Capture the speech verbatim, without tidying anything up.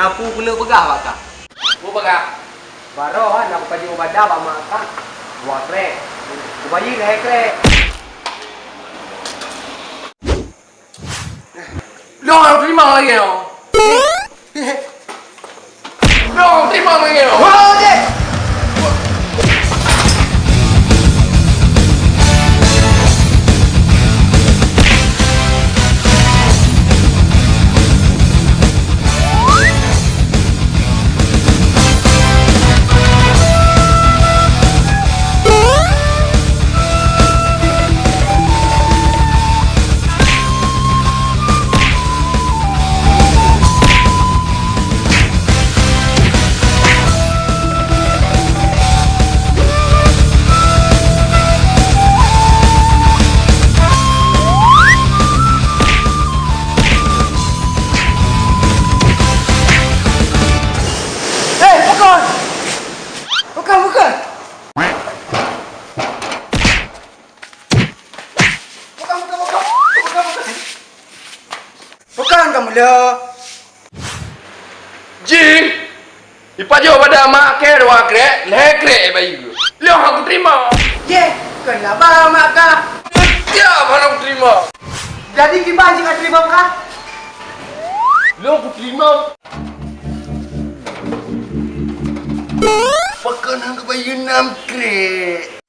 Aku keuneuk peugah bak kah. Peue peugah? Baroe han aku pajoh bak mak kah. Dua krek. Kubayeue lhèe krek. Lôn teurimong lagèe nyoe. Lôn teurimong lagèe nyoe. Ho, jeh! Eh, pakon! Pakon, pakon! Pakon, pakon, pakon! Pakon, pakon! Pakon kamoe le? Jih! Ipajoh bak mak kah dua krek, lhèe krek bayeue. Lôn han kuteurimong. Jeh, kon laba mak kah. Tiep han kuteurimong. Jadi kiban jih kateurimong kah? Lôn kuteurimong. Pakon han kubayeue nam krek?